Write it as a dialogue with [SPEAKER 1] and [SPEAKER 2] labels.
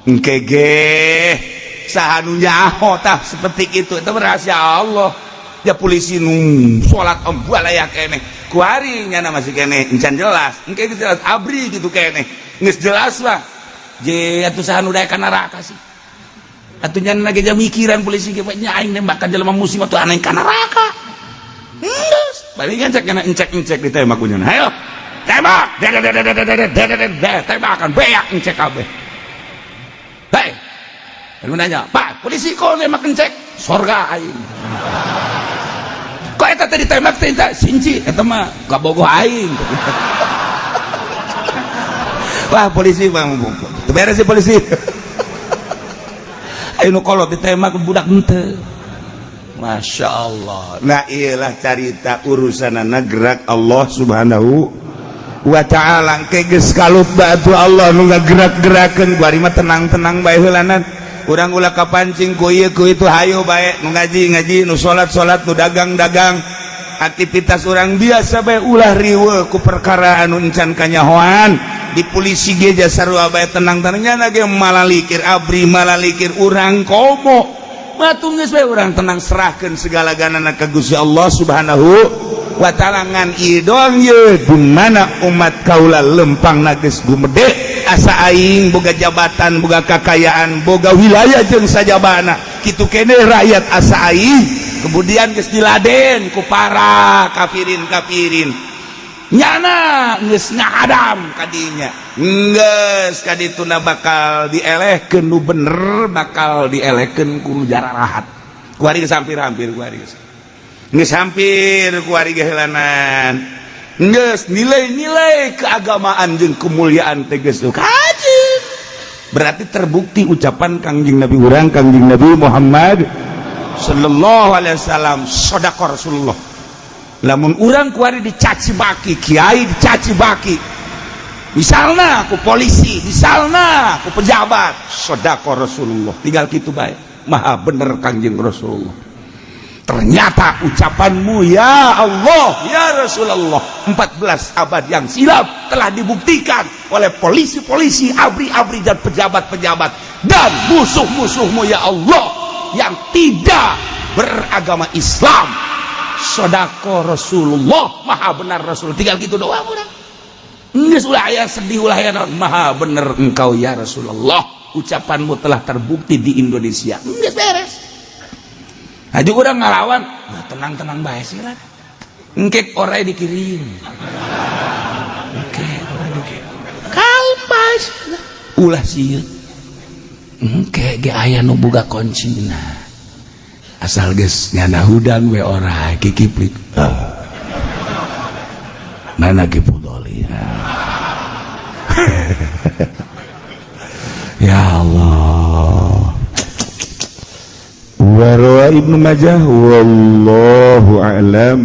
[SPEAKER 1] Engke ge saha nu nyaho tah seperti itu. Itu rahasia Allah. Ya polisi nu salat om layak keneh kuari nyana masih keneh encan jelas. Engke geus jelas ABRI gitu keneh geus jelas lah. Je atuh saha nu daek ka neraka sih? Atuh nyana ge mikiran polisi ge nya aing nembak ka jelema muslim atuh aneh ka neraka. Geus palingan cek kana encek-encek ditembak ku nyana. Hayo tembak, tembakan beak encek kabeh. Hei, lalu nanya, "Pak polisi, kok nembak encek?" Sorga aing. Kok eta tadi tembak teh sinci eta mah kabogoh aing. Wah, polisi bang beres sih polisi. Ayo nu kolot ditembak, budak henteu. Masya Allah. Nah, iyalah carita urusan gerak Allah Subhanahu wa ta'ala. Ke geus kalut batu Allah nu ngagerak-gerakeun. Kuari mah tenang-tenang bae heulanan. Urang ulah kapancing ku ieu ku itu. Hayo bae nu ngaji ngaji, nu salat salat, nu dagang dagang, aktivitas urang biasa bae. Ulah riweuh ku perkara anu encan kanyahoan. Di polisi ge sarua bae, tenang-tenangnya ge malalikir ABRI, malalikir urang komo matu. Geus bae urang tenang, serahkeun segala ganana ka Gusti Allah Subhanahu wa ta'ala. Ngan ieu doang ye, di mana umat kaula lempang geus gumede, asa aing boga jabatan, boga kakayaan, boga wilayah jeung sajabana kitu kene rakyat asa aing. Kemudian geus diladen ku para kafirin kafirin, nyana geus ngahadam kadinya, geus kadituna bakal dielehkeun nu bener, bakal dielehkeun ku nu jararahat. Kuari geus hampir-hampir, kuari geus geus hampir, kuari ge heulanan geus nilai-nilai keagamaan jeung kemuliaan teh geus kaji. Berarti terbukti ucapan Kangjeng Nabi urang, Kangjeng Nabi Muhammad sallallahu alaihi wasallam, sodaqah Rasulullah. Lamun urang kuari dicaci maki kiai, dicaci maki misalnya aku polisi, misalnya aku pejabat, sodaqah Rasulullah, tinggal gitu baik, maha bener Kangjeng Rasulullah. Ternyata ucapanmu ya Allah, ya Rasulullah, 14 abad yang silam telah dibuktikan oleh polisi-polisi, ABRI-ABRI dan pejabat-pejabat dan musuh-musuhmu ya Allah yang tidak beragama Islam. Sodaqo Rasulullah, maha benar Rasul. Tinggal gitu doang urang. Geus ulah aya sedih, ulah aya naon. Maha bener engkau ya Rasulullah, ucapanmu telah terbukti di Indonesia. Geus beres. Haji urang ngalawan, nah, tenang-tenang bae sih lah. Engkek orai dikirim. Engkek orai dikirim. Kalem bae. Ulah sieun. Engke ge aya nu boga kuncina. Asal geus nyana hudang we orai kikiplik. Ah. Mana Ki Pudoli? Ya Allah.
[SPEAKER 2] Warawa Ibnu Majah, wallahu a'lam.